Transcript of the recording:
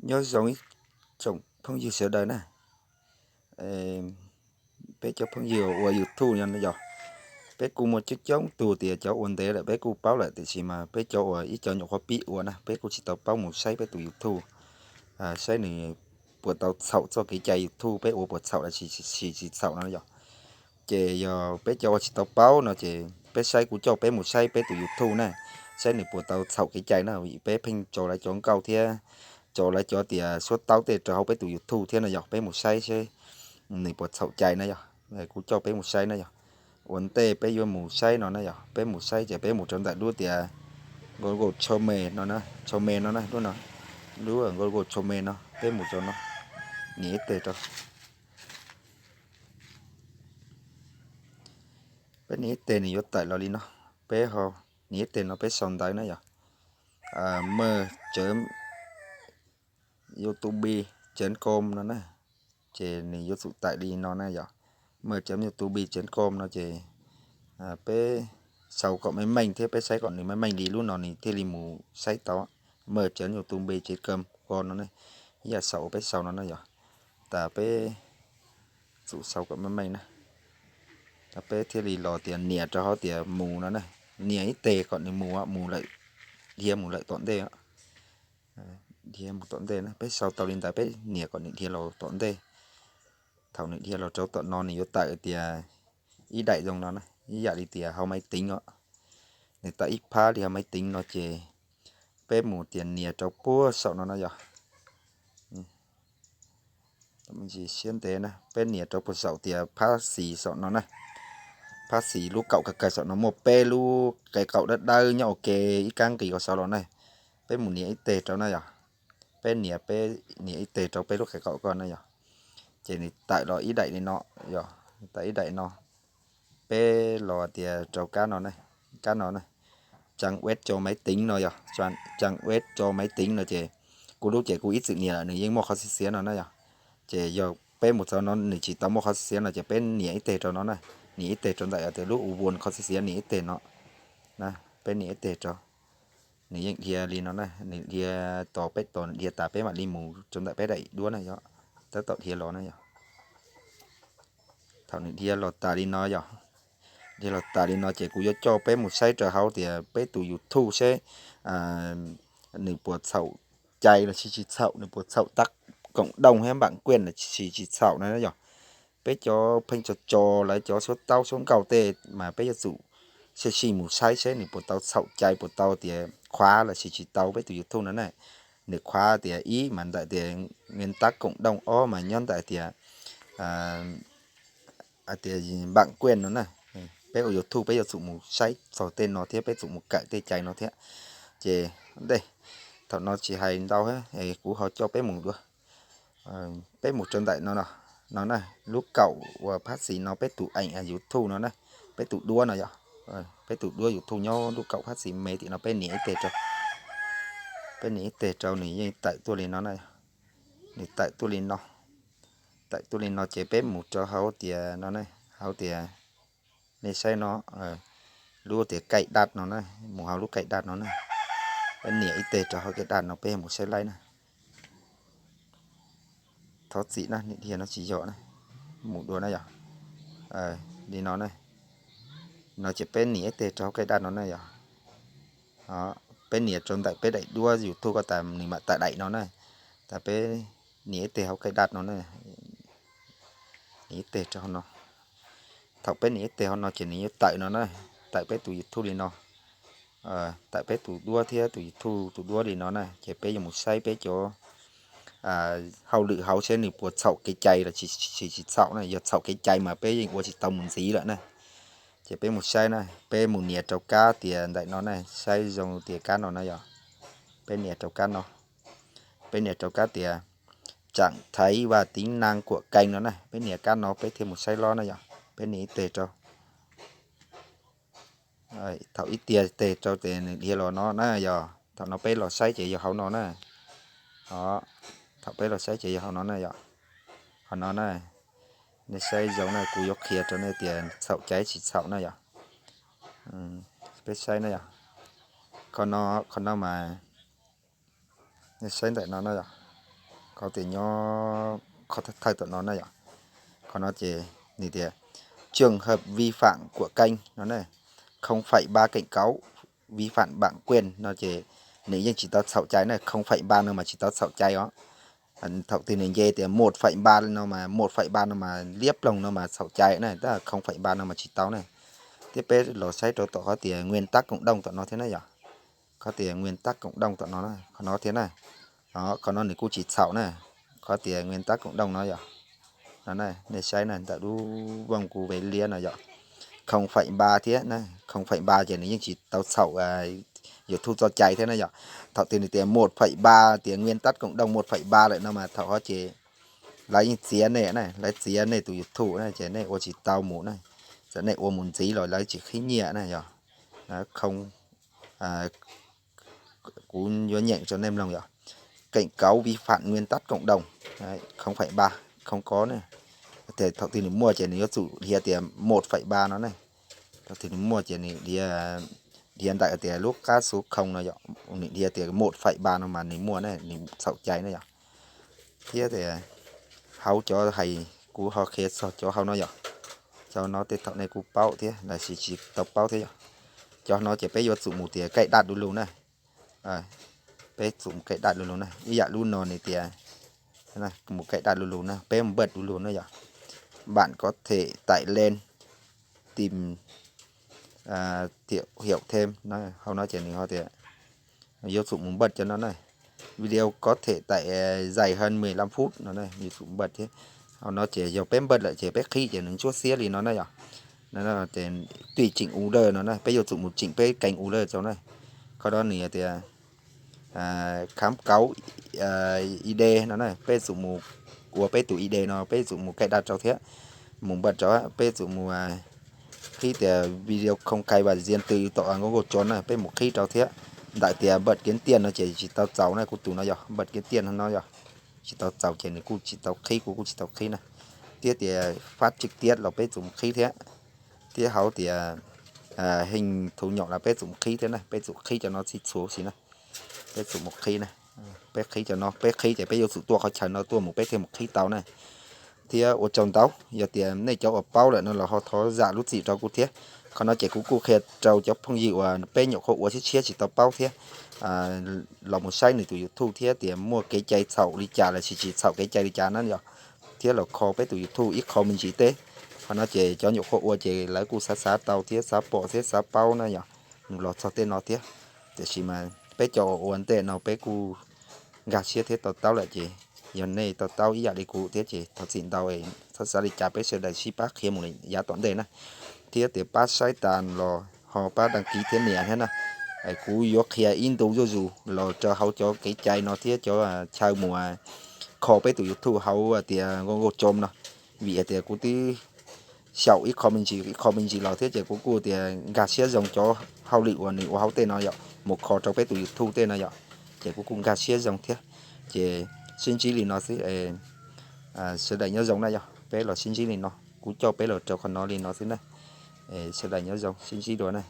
Nyob zoo ib tsoom phooj ywg sawv daws na. Peb cov phooj ywg ua YouTube no yog, peb kuj muaj coob coob tug tias cov ua ntev lawm peb kuj paub lawm, tiam sis mas peb cov uas ib co nyuam qhuav pib ua na, peb kuj tsis tau paub mus saib peb tus YouTube, saib nws puas tau txhaum txoj kev cai YouTube, peb ua puas txhaum los tsis txhaum no yog. Ces yog peb cov uas tsis tau paub no ces peb saib, kuv coj peb mus saib peb tus YouTube na, saib nws puas tau txhaum kev cai na, vim peb pheej tso lawv cov nkauj thiab tso lawv cov tias suab taub tej rau hauv peb tus YouTube thiab no yog, peb mus saib seb nws puas txhaum cai na yog. Kuv coj peb mus saib na yog. Ua ntej peb yuav mus saib no na yog, peb mus saib ces peb mus rau ntawm lub tias Google Chrome no, Chrome no na, lub no, lub Google Chrome no, peb mus rau no, nias ib teg rau. Peb nias ib teg nws yuav tawm los li no, peb ho nias ib teg no peb sau ntawv na yog, mej cawv youtube chấm com no na, ces nws yuav tsum tawm li no na yog, mej cawv youtube chấm com no ces peb sau kom meej meej thiab peb saib kom nws meej meej li lub no nws thiaj li mus saib tau, mej cawv youtube chấm com no na, ib yam saum uas peb sau no na yog, tas peb tsum sau kom meej meej na, peb thiaj li los tias nias rau hauv tias mus no na, nias ib teg kom nws mus, mus lawm, dhia mus lawm tom ntej, dhia mus tom ntej na, peb sau tau li ntawd peb nias kom nws dhia los tom ntej. Thaum nws dhia los rau tom no nws yuav tawm tias ib daim zoo no na, ib yam li tias hauv maiv teev os, nws tawm ib phab li hauv maiv teev no ces peb mus tias nias rau puag saum no na yog. Siab ntev na, peb nias rau puag saum tias phab xis saum no na, phab xis lub kaum kawg kawg saum no muaj peb lub qe qaum dawb dawb nyob ua ke ib kab nqis ko saud los na, peb mus nias ib teg rau na yog. Peb nias, peb nias ib teg rau peb lub qe qaum ko na yog, ces nws tawm los ib daim li no, yog tawm ib daim no, peb los tias rau kab no, kab no na, trang web cho máy tính no yog, trang web cho máy tính no ces kuv lub ces kuv ib txwm nias lawm nws yeej muaj qhov xiav xiav no na yog. Ces yog peb mus txog no nws tsis tau muaj qhov xiav xiav no ces peb nias ib teg rau no na, nias ib teg rau ntawm tias lub uv vuas qhov xiav xiav, nias ib teg no, peb nias ib teg rau. Nws yeej dhia li no na, nws dhia tos peb tos nws dhia tas peb mam li mus rau ntawm peb daim duab na yog, tab tom dhia los na yog. Thaum nws dhia los tas li no yog, dhia los tas li no ces kuv yuav coj peb mus saib rau hauv tias peb tus YouTube seb nws puas txhaum cai los sis tsis txhaum, nws puas txhaum tab koom dooj thiab npam kuej los sis tsis txhaum na yog. Peb cov pheej tso tso lawv cov suab taub suab nkauj tej mas peb yuav tsum sib sij mus saib seb nws puas tau txhaum cai, puas tau tias khuav los sis tsis tau peb tus YouTube no na. Nws khuav tias ib mas ntawm tias nguyên tắc cộng đồng, ob mas nyob ntawm tias hais tias npam kuej no na. Peb ua YouTube peb yuav tsum mus saib txog tej no thiab peb tsum mus kawm tej cai no thiab. Ces ntej, thaum no tsis hais ntau, kuv ho coj peb mus dua, peb mus rau ntawm no, no na, lub kaum uas phab xis no peb tus eem YouTube no na, peb tus duab no yog, peb tus duab YouTube nyob lub kaum phab xis me tim no peb nias ib teg rau, peb nias ib teg rau nws yeej tawm tuaj li no na, nws tawm tuaj li no, tawm tuaj li no ces peb mus rau hauv tias no, hauv tias nej saib no, lub tias cài đặt no na, mus hauv lub cài đặt no na, peb nias ib teg rau hauv cài đặt no peb mus saib laib na. Thov txim na, niam dhia no tsis yog na, mus dua na yog, li no na, no ces peb nias ib teg rau hauv cài đặt no na yog, peb nias rau ntawm peb daim duab YouTube ko tas nws mam tawm daim no na, tas peb nias ib teg hauv cài đặt no na, nias ib teg rau hauv no. Thaum peb nias ib teg hauv no ces nws yuav tawm no na, tawm peb tus YouTube li no, tawm peb tus duab thiab tus YouTube tus duab li no na, ces peb yuav mus saib peb cov hauj lwm hauv seb nws puas txhaum kev cai los tsis txhaum na, yog txhaum kev cai mas peb yeej ua tsis tau mus ntxiv lawm na. Ces peb mus saib na, peb mus nias rau kab tias ntawm no na, saib zoo tias kab no na yog, peb nias rau kab no, peb nias rau kab tias chặn thấy và tính năng của kênh no na, peb nias kab no peb thiaj mus saib lob na yog, peb nias ib teg rau. Thaum ib tiag teg rau ces nws dhia los no na yog, thaum no peb los saib ces yog hauv no na. Thaum peb los saib ces yog hauv no na yog, hauv no na, nej saib zoo na, kuv yuav qhia rau nej tias txhaum cai tsis txhaum na yog. Peb saib na yog, qhov no, qhov no mas nej saib ntawm no na yog, Qhov tias nyob qhov thawj tom no na yom, qhov no ces nws tias trường hợp vi phạm của kênh no ne, không phẩy ba cảnh cáo vi phạm bản quyền no ces nws yeej tsis tau txhaum cai na, không phẩy ba no mas tsis tau txhaum cai os. Thaum twg nws nce tias một phẩy ba no mas một phẩy ba no mas liab ploog no mas txhaum cai na, tab không phẩy ba no mas tsis tau na. Thiab peb los saib rau tom qhov tias nguyên tắc cộng đồng tom no thiab na yom. Qhov tias nguyên tắc cộng đồng tom no, qhov no thiab na. Qhov no nws kuj tsis txhaum na, qhov tias nguyên tắc cộng đồng no yom. Nej saib na, ntawm lub vooj kuv ve liab no yom, không phẩy ba thiab na, không phẩy ba ces nws yeej tsis tau txhaum YouTube txoj cai thiab na yom. Thaum twg nws tias một phẩy ba, tias nguyên tắc cộng đồng một phẩy ba lawm no mas thaum hov ces lawv yeej txiav nej na, lawv txiav nej tus YouTube na ces nej ua tsis tau mus na. Txawm nej ua mus ntxiv los lawv tsis qhib nyiaj na yom. Kuv yuav nyeem rau nej mloog yom, cảnh cáo vi phạm nguyên tắc cộng đồng, không phẩy ba, không có na. Thaum twg nws muaj ces nws yuav tsum dhia tias một phẩy ba no ne. Thaum twg nws muaj ces nws dhia ntawm tias lub qab số không no yom, nws dhia tias một phẩy ba no mas nws muaj ne, nws txhaum cai na yom. Thiab tias hauv cov hais kuv ho qhia txog cov hauv no yom, cov no tej thaum nej kuj paub thiab los sis tsis tau paub thiab yom. Cov no ces peb yuav tsum mus tias cài đặt du lug na. Peb tsum mus cài đặt du lug na, ib yam lub no nws tias mus cài đặt du lug na, peb mus npaj du lug na yom. Bạn có thể tải lên tìm thiệu thiệu thêm no, hauv no ces nws ho tias yuav tsum mus npaj cov no na. Video có thể tải dài hơn mười lăm phút no, yuav tsum npaj thiab. Hauv no ces yog peb npaj lawm ces peb qhib ces nws ntsuab xiab li no na yom. Tùy chỉnh ưu no na, peb yuav tsum mus chỉnh peb kênh ưu rau na. Qhov no nws tias khám cáo ID no na, peb tsum mus ua peb tus ID no, peb tsum mus cài đặt rau thiab. Mus npaj rau, peb tsum mus qhib tias video không cài và riêng tư tom Google Chrome na, peb mus qhib rau thiab. Ntawm tias npaj kiếm tiền no ces tsis tau txaus na, kuv tus no yog npaj kiếm tiền no yog tsis tau txaus ces nws kuj tsis tau qhib, kuv kuj tsis tau qhib na. Thiab tias phát trực tiếp los peb tsum mus qhib thiab. Thiab hauv tias hình thu nhập los peb tsum mus qhib thiab na, peb tsum qhib cov no txhij txhua si na. Peb tsum mus qhib na, peb qhib cov no, peb qhib ces peb yuav tsum tuaj qhov chaw no tuaj mus peb thiaj mus qhib tau na. Thiab ua tsaug ntau, yog tias nej cov uas paub lawm no los ho thov zam lub txim rau kuv thiab. Qhov no ces kuv kuj qhia rau cov phooj ywg uas peb nyuam qhuav ua tshiab tshiab tsis tau paub thiab, los mus saib nws tus YouTube thiab tias muaj kev cai txhaum li cas los sis tsis txhaum kev cai li cas na yom. Thiab los kho peb tus YouTube ib qho me ntsis teb. Qhov no ces cov nyuam qhuav ua ces lawv kuj xav xav tau thiab xav pom thiab xav paub na yom, nws los txog tej no thiab. Tiam sis mas peb cov uas ua ntej no peb kuj nkag siab thiab to taub lawm ces yog nej to taub ib yam li kuv thiab ces thov txim ntau, txhob xav li cas, peb sawv daws sib pab qhia mus yav tom ntej na. Thiab tias pab saib tas los ho pab đăng ký thiab nias thiab na. Kuv yuav qhia ib ntu zuj zus los rau hauv cov kev cai no thiab cov chaw mus kho peb tus YouTube hauv tias Google Chrome no. Vim hais tias kuv twb xyaum ib qho me ntsis ib qho me ntsis los thiab ces kuv kuj tias nkag siab zoo cov hauj lwm uas nws ua hauv tej no yom, mus kho rau peb tus YouTube tej no yom, ces kuv kuj nkag siab zoo thiab. Ces sib ntsib li no xwb, sawv daws nyob zoo na yom, peb los sib ntsib li no, kuv coj peb los rau qhov no li no xwb na. Sawv daws nyob zoo, sib ntsib dua na.